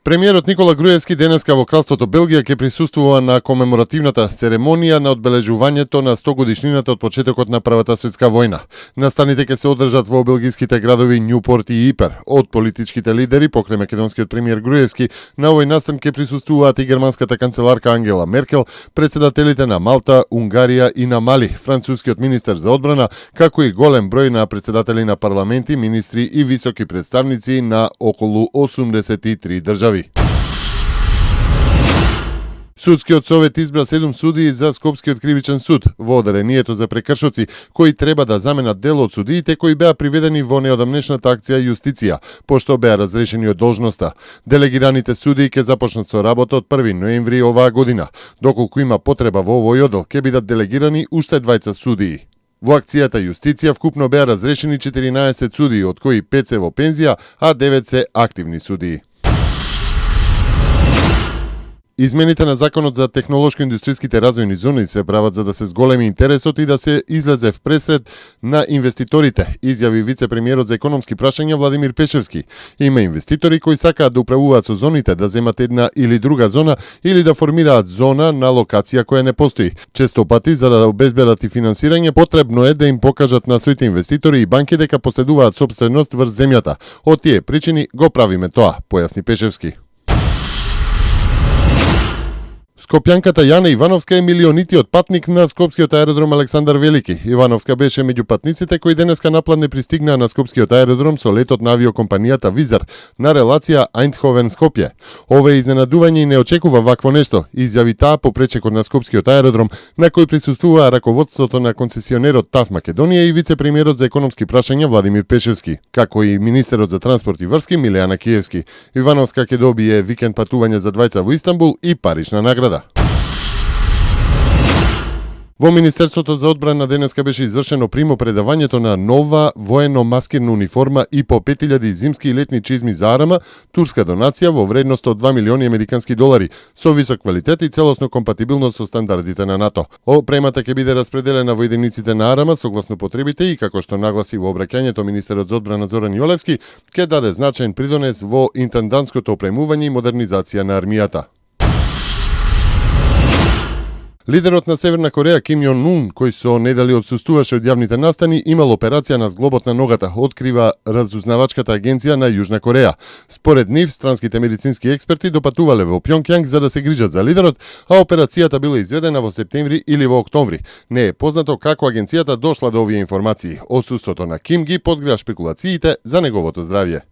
Премиерот Никола Груевски денеска во Кралството Белгија ќе присуствува на комеморативната церемонија на одбележувањето на 100 годишнината од почетокот на Првата светска војна. Настаните ќе се одржат во белгиските градови Њупорт и Ипер. Од политичките лидери покрај македонскиот премиер Груевски на овој настан ќе присуствуваат и германската канцеларка Ангела Меркел, председателите на Малта, Унгарија и на Мали, францускиот министер за одбрана, како и голем број на председатели на парламенти, министри и високи представници на околу 83 држави. Судскиот совет избра 7 судии за Скопскиот кривичен суд во одарението за прекршоци кои треба да заменат дел од судиите кои беа приведени во неодамнешната акција Јустиција, пошто беа разрешени од должноста. Делегираните судии ќе започнат со работа од 1 ноември оваа година. Доколку има потреба во овој одел, ќе бидат делегирани уште 2 судии. Во акцијата Јустиција вкупно беа разрешени 14 судии, од кои 5 се во пензија, а 9 се активни судии. Измените на Законот за технолошко-индустријските развојни зони се прават за да се зголеми интересот и да се излезе в пресред на инвеститорите, изјави вице-премиерот за економски прашања Владимир Пешевски. Има инвеститори кои сакаат да управуваат со зоните, да земат една или друга зона или да формираат зона на локација која не постои. Често пати, за да обезбедат и финансирање, потребно е да им покажат на своите инвеститори и банки дека поседуваат сопственост врз земјата. Од тие причини го правиме тоа, појасни Пешевски. Скопјанката Јана Ивановска е милионитиот патник на Скопскиот аеродром Александар Велики. Ивановска беше меѓу патниците кои денеска напладне пристигнаа на Скопскиот аеродром со летот на авиокомпанијата Визар на релација Ајндховен-Скопје. Ова е изненадување и не очекува вакво нешто, изјави таа по пречекот на Скопскиот аеродром, на кој присуствуваа раководството на концесионерот ТАВ Македонија и вице-премиерот за економски прашања Владимир Пешевски, како и министерот за транспорт и врски Милејана Киевски. Ивановска ќе добие викенд патување за двајца во Истанбул и парична награда. Во Министерството за одбрана денеска беше извршено примопредавањето на нова воено-маскирна униформа и по 5000 зимски и летни чизми за Арама, турска донација во вредност од 2 милиони американски долари, со висок квалитет и целосно компатибилно со стандардите на НАТО. Опремата ќе биде распределена во единиците на Арама согласно потребите и, како што нагласи во обраќањето министерот за одбрана Зоран Јолевски, ќе даде значаен придонес во интендантското опремување и модернизација на армијата. Лидерот на Северна Кореја Ким Јон Ун, кој со недели отсуствуваше од јавните настани, имал операција на зглобот на ногата, открива разузнавачката агенција на Јужна Кореја. Според нив, странските медицински експерти допатувале во Пјонкјанг за да се грижат за лидерот, а операцијата била изведена во септември или во октомври. Не е познато како агенцијата дошла до овие информации. Отсуството на Ким ги подгреа шпекулациите за неговото здравје.